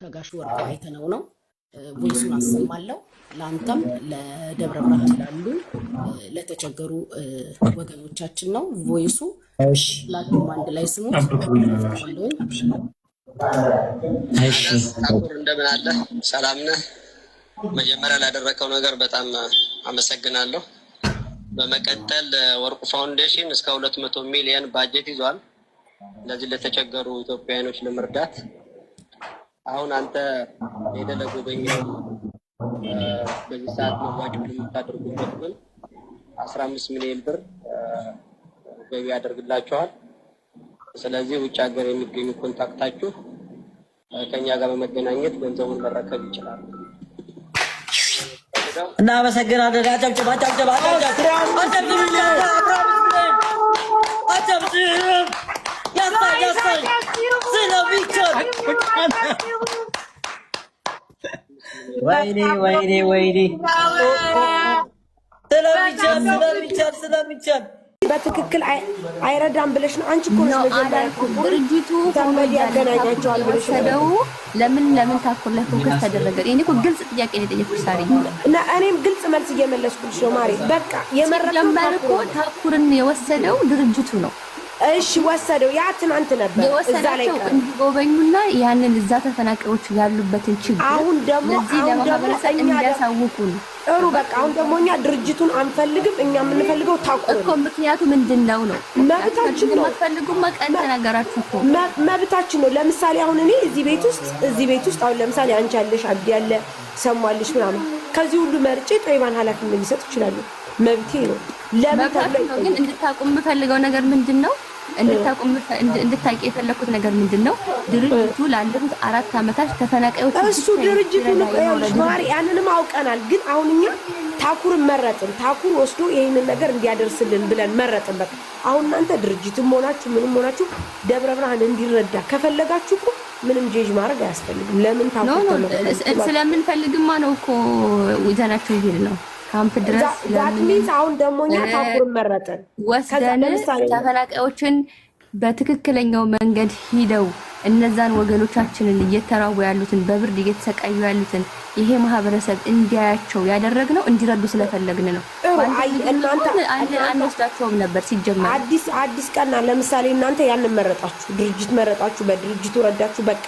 ከጋሽ ወርቁ አይተነው ነው። Voice ኡን አሰማለሁ። ለአንተም ለደብረ ብርሃን ላሉ ለተቸገሩ ወገኖቻችን ነው voice ኡ። ሁላችሁም አንድ ላይ ስሙት። እሺ። ታኩር፣ እንደምን አለ? ሰላም ነህ? መጀመሪያ ላደረከው ነገር በጣም አመሰግናለሁ። በመቀጠል ወርቁ ፋውንዴሽን እስከ 200 ሚሊዮን ባጀት ይዟል ለዚህ ለተቸገሩ ኢትዮጵያውያኖች ለመርዳት። አሁን አንተ ሄደህ ለጎበኘው በዚህ ሰዓት መዋጮ ለምታደርጉበት ግን 15 ሚሊዮን ብር ገቢ ያደርግላቸዋል። ስለዚህ ውጭ ሀገር የሚገኙ contact ኣችሁ ከኛ ጋር በመገናኘት ገንዘቡን መረከብ ይችላሉ። እናመሰግናለን። አጨብጭብ፣ አጨብጭብ፣ አጨብጭብ፣ አጨብጭብ፣ አጨብጭብ። ያሳይ ያሳይ ስለሚቻል። ወይኔ ወይኔ ወይኔ፣ ስለሚቻል፣ ስለሚቻል፣ ስለሚቻል። በትክክል አይረዳም ብለሽ ነው። አንቺ እኮ ነሽ መጀመሪያ ድርጅቱ ዘመድ ያገናኛቸዋል ብለሽ ነው። ወሰደው። ለምን ታኩር ላይ focus ተደረገ? እኔ እኮ ግልጽ ጥያቄ ነው የጠየኩሽ ሳሪ። እና እኔም ግልጽ መልስ እየመለስኩልሽ ነው ማሬ። በቃ የመረጥነው ሲጀመር እኮ ታኩርን የወሰደው ድርጅቱ ነው። እሺ ወሰደው። ያ ትናንት ነበር እዛ ላይ የወሰዳቸው ቀረ። እንዲጎበኙና ያንን እዛ ተፈናቃዮች ያሉበትን ችግር አሁን ደግሞ ለዚህ አሁን ደግሞ ለማህበረሰብ እኛ እንዲያሳውቁ ነው። ጥሩ፣ በቃ አሁን ደግሞ እኛ ድርጅቱን አንፈልግም። እኛ የምንፈልገው ታኩር እኮ ምክንያቱ ምንድን ነው ነው? መብታችን ነው። የማትፈልጉማ ቀን ተናገራችሁ እኮ። መብታችን ነው። ለምሳሌ አሁን እኔ እዚህ ቤት ውስጥ አሁን ለምሳሌ አንቺ ያለሽ፣ አብዲ ያለ፣ ሰሟልሽ ምናምን፣ ከዚህ ሁሉ መርጬ ጦይባን ኃላፊነት ሊሰጥ ይችላሉ። መብቴ ነው። ለምን ተብሎ መብታችሁ ነው። ግን እንድታቁ የምፈልገው ነገር ምንድን ነው? እንድታቂ የፈለኩት ነገር ምንድን ነው? ድርጅቱ ላለፉት 4 ዓመታት ተፈናቃዮች እሱ ድርጅቱን ይኸውልሽ ማሪ፣ ያንንም አውቀናል። ግን አሁን እኛ ታኩርን መረጥን። ታኩር ወስዶ ይህንን ነገር እንዲያደርስልን ብለን መረጥን። በቃ አሁን እናንተ ድርጅትም ሆናችሁ ምንም ሆናችሁ ደብረ ብርሃን እንዲረዳ ከፈለጋችሁ እኮ ምንም ጄጅ ማድረግ አያስፈልግም። ለምን No ታኩር No ተመረጠ? ስለምንፈልግማ ነው እኮ ይዘናቸው ይሄድ ነው ካምፕ ድረስ። That means አሁን ደግሞ እኛ ታኩርን መረጥን። ከዛ ወስደን ለምሳሌ ተፈናቃዮችን በትክክለኛው መንገድ ሂደው እነዛን ወገኖቻችንን እየተራቡ ያሉትን፣ በብርድ እየተሰቃዩ ያሉትን ይሄ ማህበረሰብ እንዲያያቸው ያደረግነው እንዲረዱ ስለፈለግን ነው። ጥሩ አይ እናንተ አንወስዳቸውም ነበር ሲጀመር። አዲስ አዲስ ቀና ለምሳሌ እናንተ ያንን መረጣችሁ፣ ድርጅት መረጣችሁ፣ በድርጅቱ ረዳችሁ፣ በቃ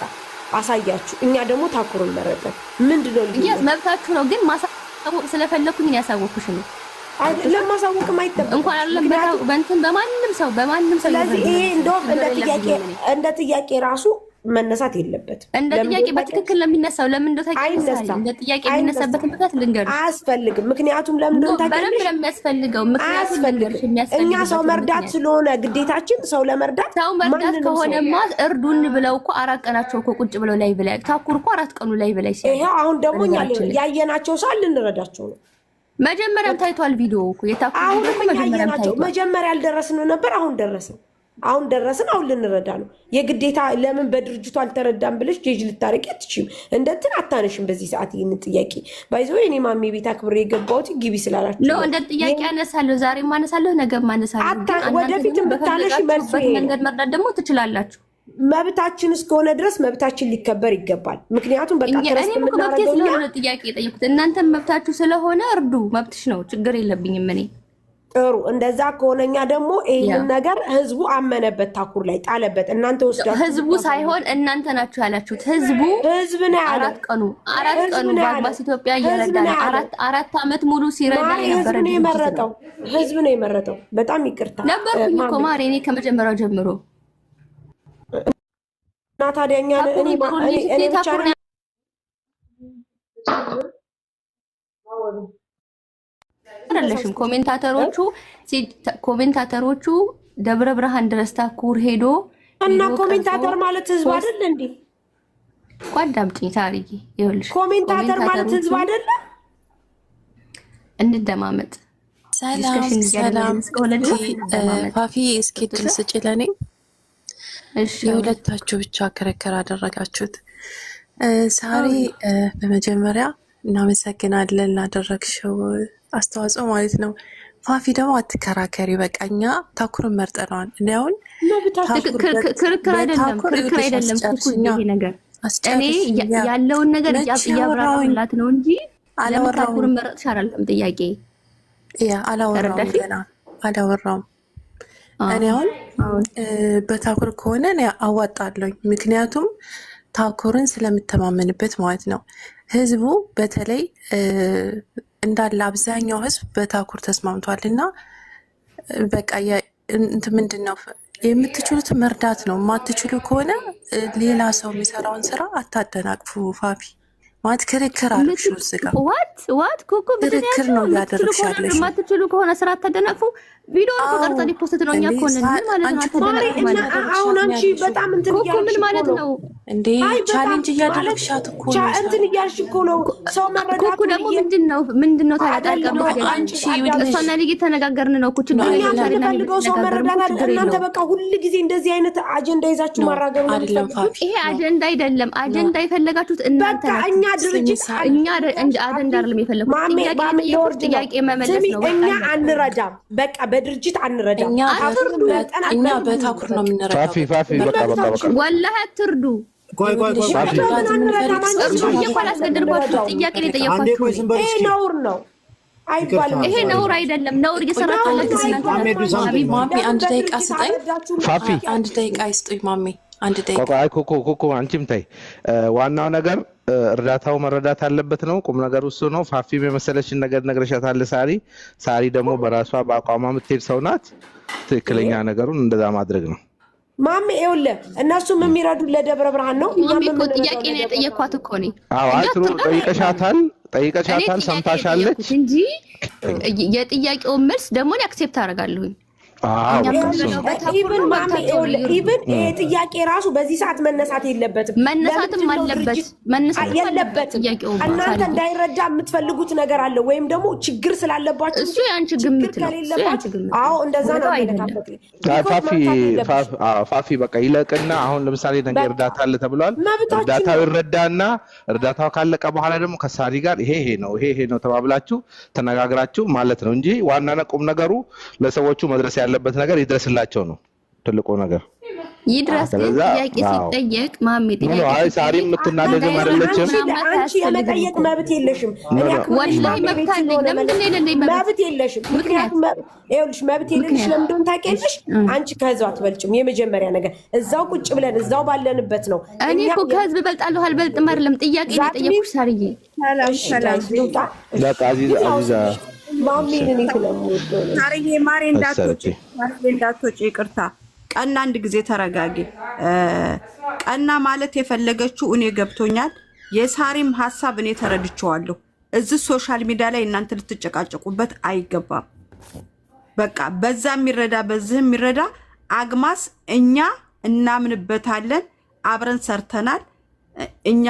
አሳያችሁ። እኛ ደግሞ ታኩርን መረጥን። ምንድነው Yes፣ ልዩነት? መብታችሁ ነው፣ ግን ማሳወቅ ስለፈለኩኝ ነው ያሳወቅኩሽ ነው። ለማሳወቅም አይጠበቅም። እንኳን አይደለም ምክንያቱም በእንትን በማንም ሰው ስለዚህ ይሄ እንደውም እንደ ችግር ጥያቄ የለብኝም እኔ። እንደ ጥያቄ ራሱ መነሳት የለበትም። እንደ ለምን ጥያቄ እንደሆነ በትክክል ነው የሚነሳው። ለምን እንደው ታውቂያለሽ? አይነሳም። እንደ ጥያቄ አይነሳም። የሚነሳበትን ምክንያት ልንገርሽ። አያስፈልግም። ምክንያቱም ለምን እንደሆነ በደንብ ታውቂያለሽ? ነው የሚያስፈልገው። ምክንያቱም አያስፈልግም። ልንገርሽ እኛ የሚያስፈልግበትን ሰው መርዳት ምክንያት። ስለሆነ ግዴታችን ሰው ለመርዳት ሰው መርዳት ማንንም ሰው ከሆነማ እርዱን ብለው እኮ 4 ቀናቸው እኮ ቁጭ ብለው ላይ ብላይ ታኩር እኮ 4 ቀኑ ላይ ብላይ ሲያዩ ይሄው አሁን ደግሞ እኛ በነገራችን ላይ ያየናቸው ሰው ልንረዳቸው ነው። መጀመሪያም ታይቷል ቪዲዮ እኮ፣ የታኩር ቪዲዮ አሁንም እኮ እኛ መጀመሪያም ያየናቸው ታይቷል። መጀመሪያ አልደረስንም ነበር። አሁን ደረስን። አሁን ደረስን። አሁን ልንረዳ ነው። የግዴታ ለምን በድርጅቱ አልተረዳም ብለሽ ጄጅ ልታረቂ አትችይም። እንደ እንትን አታነሽም በዚህ ሰዓት ይህንን ጥያቄ። By the way እኔ ማሜ ቤት አክብሬ የገባሁት ግቢ ስላላችሁ No ነው። እንደ ጥያቄ አነሳለሁ፣ ዛሬም አነሳለሁ፣ ነገም አነሳለሁ። ግን እናንተ ወደፊትም ደግሞ ብታነሺ መልሱ በፈለጋችሁበት ይሄ ነው። መንገድ መርዳት ደግሞ ትችላላችሁ። መብታችን እስከሆነ ድረስ መብታችን ሊከበር ይገባል። ምክንያቱም በቃ trust እኔም እኮ መብቴ የምናደርገው እኛ ስለሆነ ነው ጥያቄ የጠየኩት። እናንተም መብታችሁ ስለሆነ እርዱ፣ መብትሽ ነው፣ ችግር የለብኝም እኔ። ጥሩ፣ እንደዛ ከሆነ እኛ ደግሞ ይህንን ነገር ህዝቡ አመነበት፣ ታኩር ላይ ጣለበት። እናንተ ወስዳችሁ ህዝቡ ሳይሆን እናንተ ናችሁ ያላችሁት። ህዝቡ ህዝብ ነው ያለው። 4 ቀኑ አራት ህዝብ ቀኑ ነው ያለው። በአግባስ ኢትዮጵያ ህዝብ እየረዳ ነው ነው። ያለው። 4 4 ዓመት ሙሉ ሲረዳ ማሪ፣ ህዝብ የነበረ ነው ድርጅት ነው። የመረጠው። ህዝብ ነው የመረጠው። በጣም ይቅርታ ነበርኩኝ እኮ ማሚ። ማሬ፣ እኔ ከመጀመሪያው ጀምሮ። እና ታዲያ እኛ እኔ ታኩሩን ጥሩልኝ እኔ ስትይ ብቻ ታኩሩን ነኝ አይደለሽም። Commentator ኦቹ ደብረ ብርሃን ድረስ ታኩር ሄዶ እና ቪዲዮ ቀርጾ Commentator ማለት ህዝብ አይደል እንዴ? እኮ አዳምጪኝ ታሪኪ፣ ይኸውልሽ Commentator ማለት ህዝብ Commentator ኦቹ አይደለ? እንደማመጥ ሰላም Discussion ሰላም። እያደረግን እስከሆነ ድረስ እንደማመጥ። ፋፊ፣ እስኪ እድል ስጪ ለኔ። እሺ። የሁለታችሁ ብቻ ክርክር አደረጋችሁት። ሳሪ፣ በመጀመሪያ እናመሰግናለን ላደረግሽው አስተዋጽኦ ማለት ነው። ፋፊ ደግሞ አትከራከሪ፣ በቃ እኛ ታኩርን መርጠነዋል። እኔ አሁን መብታችን ክርክር አይደለም፣ በታኩር ክርክር ይኸውልሽ አይደለም። ኩኩ አስጨርሽኛ ይሄ ነገር እኔ አስጨርሽኝ። ያ ያለውን ነገር መቼ አወራሁኝ? እያብራራሁላት ነው እንጂ ለምን አላወራሁም። ታኩርን መረጥሽ አይደለም ጥያቄ። Yeah፣ አላወራውም። ተረዳሽ? ገና አላወራውም። እኔ አሁን አሁን በታኩር ከሆነ እኔ አዋጣለሁኝ። ምክንያቱም ታኩርን ስለምተማመንበት ማለት ነው። ህዝቡ በተለይ እንዳለ አብዛኛው ህዝብ በታኩር ተስማምቷል እና በቃ እንትን ምንድን ነው የምትችሉትን መርዳት ነው። የማትችሉ ከሆነ ሌላ ሰው የሚሰራውን ስራ አታደናቅፉ። ፋፊ ማለት ክርክር አደረግሽው እዚህ ጋር። What ኩኩ ምንድን ነው ክርክር ያልሽው? ነው የምትችሉ እያደረግሽ ከሆነ ያለሽው። የማትችሉ ከሆነ ስራ አታደናቅፉ። ቪዲዮ እኮ ቀርጸን post ነው። እኛ እንዴ እኮ ነን። ምን ማለት ነው አንቺ እኮ ማሬ አታደናቅፉ እና ማለት? አሁን አንቺ እያደረግሻት ነው ያለሽው። በጣም እንትን ኩኩ ምን እያልሽ እኮ ማለት ነው። ነው? እንዴ አይ በጣም challenge ማለት እያደረግሻት እኮ ነው። እንትን እያልሽ እኮ ነው ሰው ኩኩ መረዳቱን ደግሞ ምንድን ነው ታዲያ ጣልቃ አይደለም። የምትገቢው? አንቺ ይኸውልሽ እሷና እኔ እየተነጋገርን ነው እኮ፣ ችግር ነው እኛ የለውም። አይደለም ሳሪና እኔ የምንፈልገው ሰው ብንነጋገርም እኮ መረዳት አለ። ችግር እናንተ የለውም። በቃ ሁል ጊዜ እንደዚህ አይነት አጀንዳ ይዛችሁ ነው ማራገብ ነው አይደለም የምትፈልጉት። ፋፊ ይሄ ነው አጀንዳ አይደለም። ነው አጀንዳ የፈለጋችሁት እናንተ በቃ ናችሁ። እኛ ስሚ ድርጅት ሳሪ እኛ እንጂ አጀንዳ አይደለም የፈለኩት። ማሜ ጥያቄ ማሜ የጠየኩት ለወርድ ነው። ጥያቄ መመለስ ስሚ ነው። በቃ እኛ አለቀ። አንረዳም። በቃ በድርጅት አንረዳም። እኛ አትርዱ፣ መርጠናል። እኛ በህዝብ በታኩር ነው የምንረዳው። ፋፊ ፋፊ በቃ በቃ በቃ ወላሂ አትርዱ። ቆይ ቆይ ቆይ ይኸውልሽ ፋፊ መርዳት ለምን የምንፈልግ አንረዳም? አንቺ ሰዎች እርዱ ብዬ እኮ አላስገደድኳችሁም። የምንረዳው ጥያቄ ነው አንዴ የጠየኳችሁ ቆይ እኔ። ዝም በል ይሄ እስኪ። ነውር ነው አይባልም። ይሄ ነውር አይደለም። ነውር እየሰራችሁ ነውር ያላችሁት ነው እናንተ አይባልም። ናችሁ። ማሜ ሀቢብ ማሜ ለምን አንድ ደቂቃ በድርጅት ስጠኝ። አልረዳችሁም? ፋፊ አንድ ደቂቃ ይስጡኝ ማሜ፣ አንድ ደቂቃ። ቆይ አይ ኮኮ ኮኮ አንቺም ተይ። ዋናው ነገር እርዳታው መረዳት አለበት ነው ቁም ነገር እሱ ነው። ፋፊም የመሰለሽን ነገር ነግረሻታል። ሳሪ ሳሪ ደግሞ በራሷ በአቋሟ የምትሄድ ሰው ናት። ትክክለኛ ነገሩን እንደዛ ማድረግ ነው። ማሜ ይኸውልህ እነሱም የሚረዱ ለደብረ ብርሃን ነው፣ እኛም ማሜ እኮ የምንረዳው ጥያቄ ነው ለደብረ ብርሃን የጠየኳት ነው። እኮ እኔ። አዎ እንጂ አይ ጥሩ አትርዱ አላልኩም። ጠይቀሻታል፣ እኔ ጠይቀሻታል፣ ጥያቄ ነው ሰምታሻለች። የጠየኩት እንጂ የጥያቄውን መልስ ደግሞ እኔ accept አደርጋለሁኝ። አዎ እኛ በቃ እሱ የምንረዳው ነው። በታኩር even ነው። ማሜ መብታቸው ነው፣ ይኸውልህ ይርዱ። even ይሄ ጥያቄ ራሱ በዚህ ሰዓት መነሳት የለበትም። መነሳትም ለምንድን ነው አለበት፣ ድርጅት መነሳትም አለበት የለበትም? ጥያቄውማ እናንተ ሳሪዬ። እንዳይረዳ የምትፈልጉት ነገር አለ ወይም ደግሞ ችግር ስላለባችሁ እሱ እንጂ የአንቺ ችግር ግምት ነው። እሱ የአንቺ ከሌለባችሁ ግምት አዎ ነው፣ እንደዛ ነው እውነታው አይደለም። አመለካከቴ። አይ because ፋፊ መምታት የለብሽም። አዎ ፋፊ በቃ ይለቅና አሁን ለምሳሌ ነገ በቃ እርዳታ አለ ተብሏል። መብታችን እርዳታው ነው። ይረዳና እርዳታው ካለቀ በኋላ ደግሞ ከሳሪ ጋር ይሄ ይሄ ነው ይሄ ይሄ ነው ተባብላችሁ ተነጋግራችሁ ማለት ነው እንጂ ዋና ቁም ነገሩ ለሰዎቹ መድረስ ያለበት ነገር ይድረስላቸው ነው ትልቁ ነገር። ይድረስ ግን ስለዛ ጥያቄ አዎ ሲጠየቅ ማሜ no no ጥያቄ አይ ሳሪ ሲጠየቅ የምትናደድም እንዳይረዱ አይደለችም። አንቺ ምናምን አንቺ አያስፈልግም የመጠየቅ እኮ። መብት የለሽም። no እኔ no አክብሬሽ ወላሂ ማሜ መብት ቤት አለኝ። ስለሆነ ለምንድን ማለት ነው የሌለኝ መብት? መብት የለሽም። ምክንያት ምክንያቱም ይኸውልሽ መብት የሌለሽ ምክንያት ለምን እንደሆነ ታውቂያለሽ? እ። አንቺ ከህዝብ አትበልጭም። የመጀመሪያ ነገር እዛው ቁጭ ብለን እዛው ባለንበት ነው እኔ እኛ እኮ ከህዝብ እበልጣለሁ አልበልጥም አይደለም ጥያቄ ነው that የጠየኩሽ means ሳርዬ። ሰላም እሺ ሰላም። guys ልውጣ። እሺ በቃ አዚዛ ግን ያው አዚዛ ማሜን እኔ ስለምወደው ነው። ሳርዬ ማሬ እንዳትወጪ፣ መሰለች ሳርዬ እንዳትወጪ፣ ይቅርታ። ቀና አንድ ጊዜ ተረጋጊ። ቀና ማለት የፈለገችው እኔ ገብቶኛል። የሳሪም ሀሳብ እኔ ተረድቼዋለሁ። እዚህ social media ላይ እናንተ ልትጨቃጨቁበት አይገባም። በቃ በዛ የሚረዳ በዚህ የሚረዳ አግማስ እኛ እናምንበታለን። አብረን ሰርተናል። እኛ